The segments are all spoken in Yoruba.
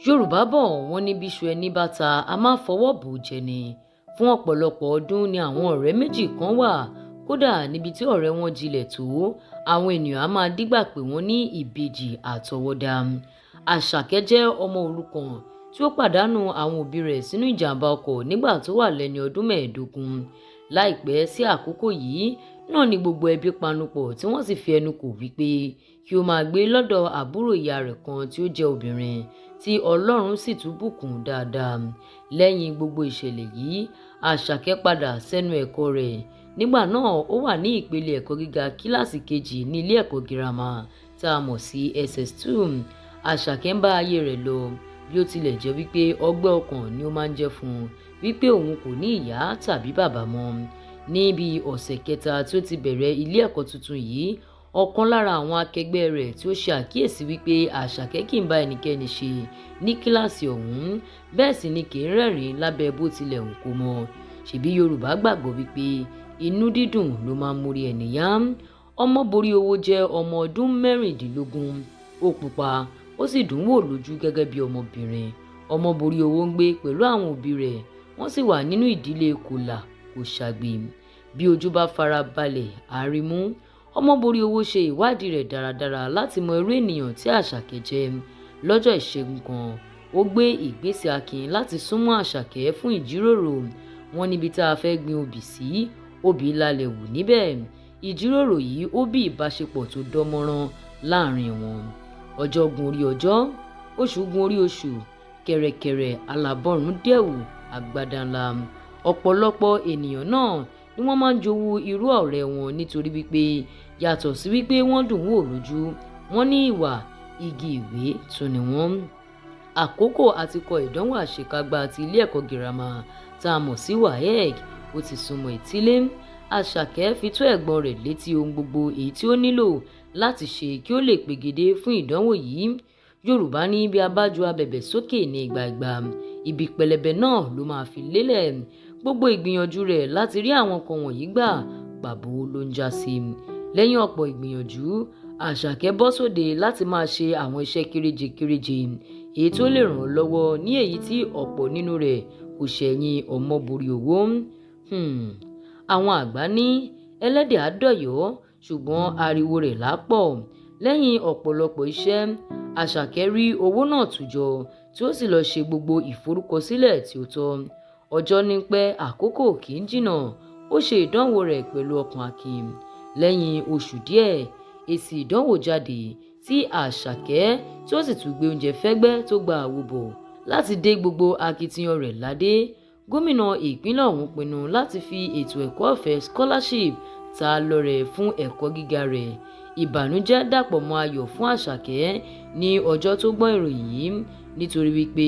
Yorùbá bò wọ́n ní bíṣu ẹni bá ta, a máa fọwọ́ bò ó jẹ ni. Fún ọ̀pọ̀lọpọ̀ ọdún ni àwọn ọ̀rẹ́ méjì kan wà, kódà níbi tí ọ̀rẹ́ wọn jinlẹ̀ tó, àwọn ènìyàn á máa dígbà pè wọ́n ní ìbejì àtọwọ́dá. Àṣàkẹ́ jẹ́ ọmọ òrukàn tí ó pàdánù àwọn òbí rẹ̀ sínú ìjàm̀bá ọkọ̀ nígbà tó wà lẹ́ni ọdún 15. Láìpẹ́ sí àkókò yìí náà ni gbogbo ẹbí panupọ̀ tí wọ́n sì fi ẹnu kò wípé kí ó máa gbé lọ́dọ̀ àbúrò ìyá rẹ̀ kan tí ó jẹ́ obìnrin tí Ọlọ́run sì tún bùkún dáadáa. Lẹ́yìn gbogbo ìṣẹ̀lẹ̀ yìí, Àṣàkẹ́ padà sẹ́nu ẹ̀kọ́ rẹ̀. Nígbà náà ó wà ní ìpele ẹ̀kọ́ gíga kíláàsì kejì ní ilé ẹ̀kọ́ girama tá a mọ̀ sí SS2. Àṣàkẹ́ ń bá ayé rẹ̀ lọ bí ó tilẹ̀ jẹ́ wípé ọgbẹ́ ọkàn ni ó máa ń jẹ́ fún un wípé òun kò ní ìyá tàbí bàbá mọ́. Ní bí ọ̀sẹ̀ kẹta tí ó ti bẹ̀rẹ̀ ilé ẹ̀kọ́ tuntun yìí, ọ̀kan lára àwọn akẹgbẹ́ rẹ̀ tí ó ṣe àkíyèsí wípé Àṣàkẹ́ kì í bá ẹnikẹ́ni ṣe ní kíláàsì ọ̀hún, bẹ́ẹ̀ sì ni kì í rẹ́rìn-ín lábẹ́ bó tilẹ̀ hù kó mọ. Ṣèbí Yorùbá gbàgbọ́ wípé inú dídùn ló máa ń mórí ẹni yá. Ọmọboríowó jẹ́ ọmọ ọdún 16, ó pupa, ó sì dùn wò lójú gẹ́gẹ́ bí ọmọbìnrin. Ọmọboríowó ń gbé pẹ̀lú àwọn òbí rẹ̀, wọ́n sì wà nínú ìdílé kòlà kò ṣàgbé. Bí ojú bá fara balẹ̀, á rímú. Ọmọboríowó ṣe ìwádìí rẹ̀ dáradára láti mọ irú ènìyàn tí Àṣàkẹ́ jẹ́. Lọ́jọ́ ìṣẹ́gun kan, ó gbé ìgbésẹ̀ akin láti súnmọ́ Àṣàkẹ́ fún ìjíròrò. Wọ́n níbi tá a fẹ́ gbin obì sí, obì lalẹ̀ hù níbẹ̀. Ìjíròrò yìí ó bí ìbáṣepọ̀ tó dánmọ́rán láàrin wọn. Ọjọ́ gun orí ọjọ́, oṣù gun orí oṣù, kẹ̀rẹ̀kẹ̀rẹ̀ alábọ̀rún dẹ̀wù agbádá ńlá. Ọ̀pọ̀lọpọ̀ ènìyàn náà ni wọ́n máa ń jowú irú ọ̀rẹ́ wọn nítorí wípé yàtọ̀ sí wípé wọ́n dùn wò lójú, wọ́n ní ìwà igi ìwé tún ni wọ́n. Àkókò àti kọ ìdánwò àṣekágbá ti ilé ẹ̀kọ́ girama tá a mọ̀ sí WAEC ó ti súnmọ́ etílé. Àṣàkẹ́ fi tó ẹ̀gbọ́n rẹ̀ létí ohun gbogbo èyí tí ó nílò láti ṣe kí ó lè pegedé fún ìdánwò yìí. Yorùbá ní bí a bá ju abẹ̀bẹ̀ sókè ní ìgbà ìgbà, ibi pẹlẹbẹ náà ló máa fi lélẹ̀. Gbogbo ìgbìyànjú rẹ̀ láti rí àwọn nǹkan wọ̀nyí gbà pàbó ló ń jásí. Lẹ́yìn ọ̀pọ̀ ìgbìyànjú, Àṣàkẹ́ bọ́ sóde láti máa ṣe àwọn iṣẹ́ kéréje kéréje èyí tó lè ràn án lọ́wọ́ ní èyí tí ọ̀pọ̀ nínú rẹ̀ kò ṣẹ̀yìn Ọmọboríowó. Àwọn àgbà ní ẹlẹ́dẹ̀ á dọ̀yọ́ ṣùgbọ́n ariwo rẹ̀ là pọ̀. Lẹ́yìn ọ̀pọ̀lọpọ̀ iṣẹ́, Àṣàkẹ́ rí owó náà tùjọ tí ó sì lọ ṣe gbogbo ìforúkọsílẹ̀ tí ó tọ́. Ọjọ́ ní pẹ́ àkókò kì í jìnnà, ó ṣe ìdánwò rẹ̀ pẹ̀lú ọkàn akin. Lẹ́yìn oṣù díẹ̀, èsì ìdánwò jáde tí Àṣàkẹ́ tí ó sì tún gbé oúnjẹ fẹ́gbẹ́ tó gba àwo bọ̀ láti dé gbogbo akitiyan rẹ̀ ládé. Gómìnà ìpínlẹ̀ ọ̀hún pinnu láti fi ètò ẹ̀kọ́ ọ̀fẹ́ scholarship ta lọ́rẹ fún ẹ̀kọ́ gíga rẹ̀. Ìbànújẹ́ dàpọ̀ mọ́ ayọ̀ fún Àṣàkẹ́ ní ọjọ́ tó gbọ́ ìròyìn yìí nítorí wípé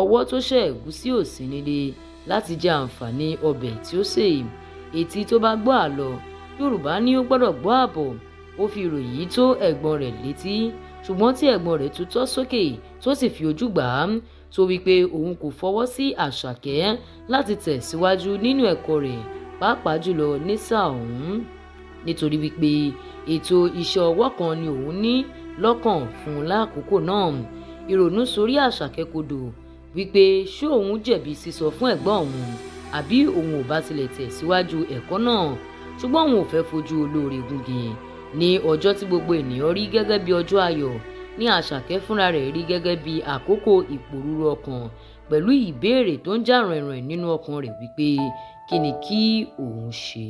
ọwọ́ tó ṣẹ̀ ẹ̀gúsí ò sí nílé láti jẹ àǹfààní ọbẹ̀ tí ó sè. Etí tó bá gbọ́ àlọ́, Yorùbá ní ó gbọ́dọ̀ gbọ́ àbọ̀. Ó fi ìròyìn yìí tó ẹ̀gbọ́n rẹ̀ létí, ṣùgbọ́n tí ẹ̀gbọ́n rẹ̀ tutọ́ sókè tó sì fi ojú gbà á, tó wípé òun kò fọwọ́ sí Àṣàkẹ́ láti tẹ̀síwájú nínú ẹ̀kọ́ rẹ̀ pàápàá jùlọ ní sáà ọ̀hún. Nítorí wípé ètò iṣẹ́ ọwọ́ kan ni òun ní lọ́kàn fún un lákòókò náà. Ìrònú sorí Àṣàkẹ́ kodò wípé ṣé òun jẹ̀bi sísọ fún ẹ̀gbọ́n òun àbí òun ò bá tilẹ̀ tẹ̀síwájú ẹ̀kọ́ náà, ṣùgbọ́n òun ò fẹ́ fojú olóore gúngi. Ní ọjọ́ tí gbogbo ènìyàn rí gẹ́gẹ́ bí ọjọ́ ayọ̀ ní Àṣàkẹ́ fúnra rẹ̀ rí gẹ́gẹ́ bí àkókò ìpòrúru ọkàn pẹ̀lú ìbéèrè tó ń jà ràìnràìn nínú ọkàn rẹ̀ wípé kí ni kí òun ṣe.